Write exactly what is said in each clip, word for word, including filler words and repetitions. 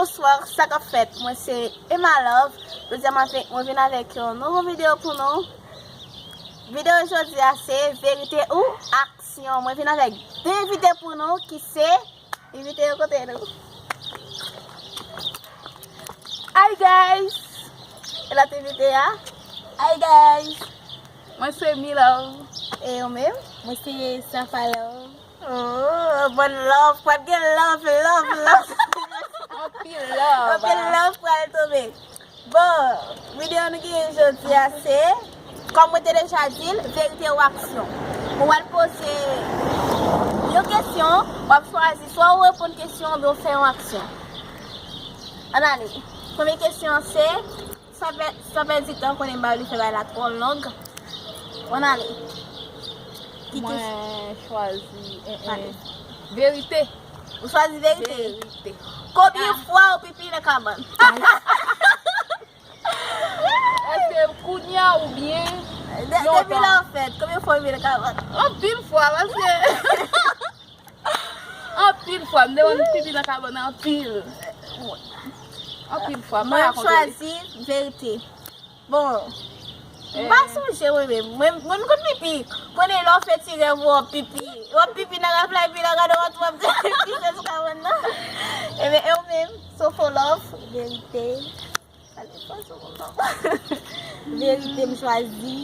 Bonswa, sa k ap fèt? Mwen se Emma Love. Jodi a maten, mwen vin avèk yon nouvo videyo pou nou. Videyo jodi a se verite ou aksyon. Mwen vin avèk de envite pou nou ki se, envite yo kote nou. Hi guys! E lòt envite a? Hi guys! Mwen se Milove. E ou menm? Mwen se Safa Love. Oh, bon love, pral gen love, love, love. Anpil love. Anpil love pral tonbe. Bon, videyo nou genyen jodi a se, kòm mwen te deja di l, verite ou aksyon. Mwen pral poze yon kesyon, w ap chwazi swa ou reponn kesyon oubyen ou fè yon aksyon. Ann ale. Premye kesyon an se, san pè-, san pèdi tan, konnen m pa vle fè bagay la twò long. Ann ale. Ki kesyon? Mwen chwazi, eh, eh, verite. Ou chwazi verite? Verite. Konbyen fwa ou pipi nan kabann? Èske kounya oubyen lontan? De-, depi lè w fèt, konbyen fwa w pipi nan kabann? Anpil fwa, paske anpil fwa, m te konn pipi nan kabann anpil. Anpil fwa, m pa ka kontwole. Mwen chwazi verite. Bon, m pa sonje mwen menm. Mwen, mwen m konn pipi. Konnen lè w fè ti rèv ou ap pipi. W ap pipi nan rèv la, epi lè w gade w ap pipi sou kabann nan. Ebyen, e ou menm, Sofo Love, verite. Sa depann sou kontan. Verite m chwazi.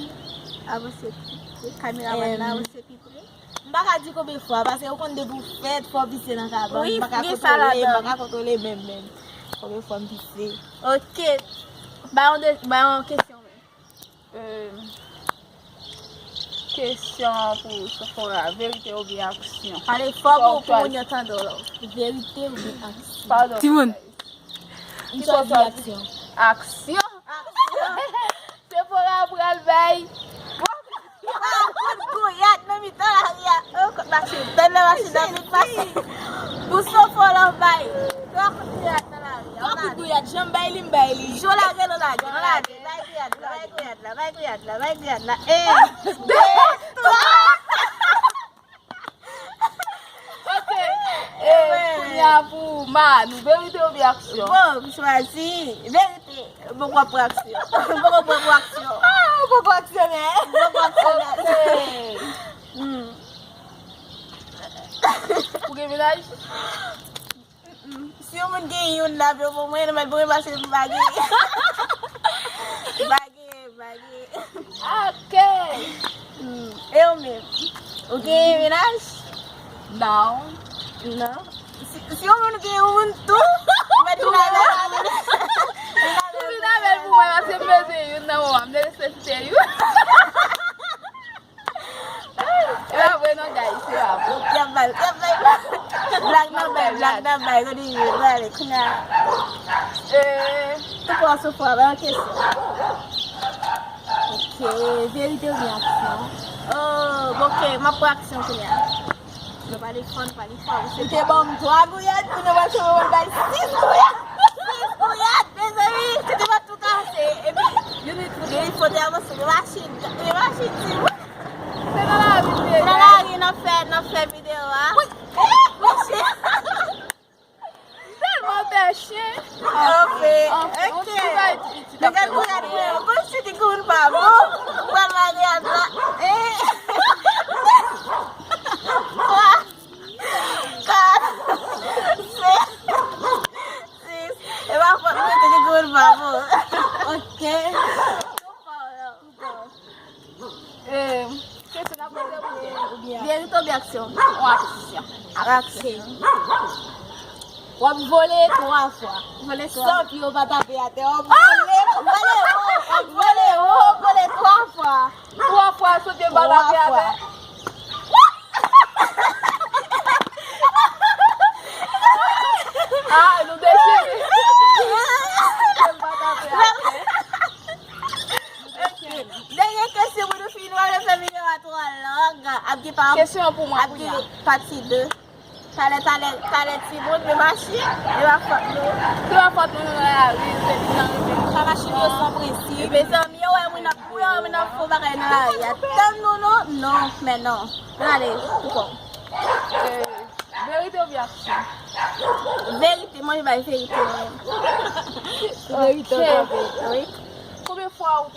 Avanse pi pre. Kameramann la, avanse pi pre. M pa ka di konbyen fwa, paske ou konn depi w fèt, fò w pise nan kabann. Wi, m pa ka kontwole, m pa ka kontwole menm, menm. Konbyen fwa m pise? Ok. Ba yon de, ba yon kesyon menm. Euh, kesyon pou Sephora, verite oubyen aksyon? Pale fò pou, pou moun yo tande w la. Verite oubyen aksyon? Padon. Timoun. M chwazi aksyon. Aksyon? Aksyon. Sephora pral bay. Kout gouyad nan mitan lari a. Oh, kout machin. Tann nan machin nan, kout machin. Pou Sofo Love bay. Twa kout gouyad nan lari a. Twa kout gouyad, jan m bay li, m bay li. Jou lage, nou lage, nou lage. Bay gouyad la, bay gouyad la, bay gouyad la, bay gouyad la. En, de, twa. Ok. E, kounye a pou Manou, verite oubyen aksyon? Bon, m chwazi verite. Bon, w ap pran aksyon. Bon, w ap pran aksyon. Ah, bon, w ap aksyone. Bon, w ap aksyone. Ok. Hmm. Ou gen mennaj? Mm-mm. Si yon moun gen youn nan, yo pou mwen, nou mèt pou mwen, paske m pa gen. M pa gen, m pa gen. Ok. Mm. E ou menm? Ou gen mennaj? Non. Non. Si, si yon moun gen youn tou, ou mèt vin avè l. Ou vin avè l pou mwen, paske m bezwen youn nan moman, m te nesesite youn. E pa vre non, guys, se pa vre. Y ap bay, y ap bay. Blag nan bay, blag nan bay, kote yo, prale, kounye a. Eh, tou pran soufwa, bay yon kesyon. Ok, verite oubyen aksyon? Oh, ok, m ap pran aksyon kounye a. Nou pa defann, pa li fò, ou te ban m twa gouyad, kounye a w ap bay sis gouyad. Sis gouyad, mezanmi, se te pa tou kase. Epi, youn li fote avanse, gen machin, gen machin, timoun. Se nan lari m ye. Se nan lari n ap fè, n ap fè videyo a. Wi. Mesye. M tèlman pè chen. Anfen, anfen, yon ti bagay ti piti k ap fè m soufri. Gade, gade, gade, kòmsi ti kout pa bon. Pral lage a la. Eh. Twa, kat, senk, sis. E pa fòt mwen, ti kout pa bon. Ok. Eh, kesyon n ap poze pou mwen. Verite oubyen aksyon? Yon aksyon. Aksyon. W ap vole twa fwa. Vole twa. San pye w pa tape atè. W ap vole, vole wo, w ap vole wo, vole twa fwa. Twa fwa, san pye w pa tape atè. Ah, nou dechire. San pye w pa tape atè. Ok. Dènye kesyon pou nou fini, nou pa vle fè videyo a twò long. Ap gen pa. Kesyon pou mwen kounye a. Ap gen pati de. Talè, talè, talè timoun, men machin, e pa fòt nou. Se pa fòt nou, nou nan lari, se li nan rete. Sa machin yo san prensip. Mezanmi, yo wè moun ap, yo wè moun ap fè bagay nan lari a. Tann nou, non? Non, men non. Ann ale, tou kò. Eh, verite oubyen aksyon? Verite. Manje bay verite menm. Verite Ok. Antoine. Wi. Konbyen fwa ou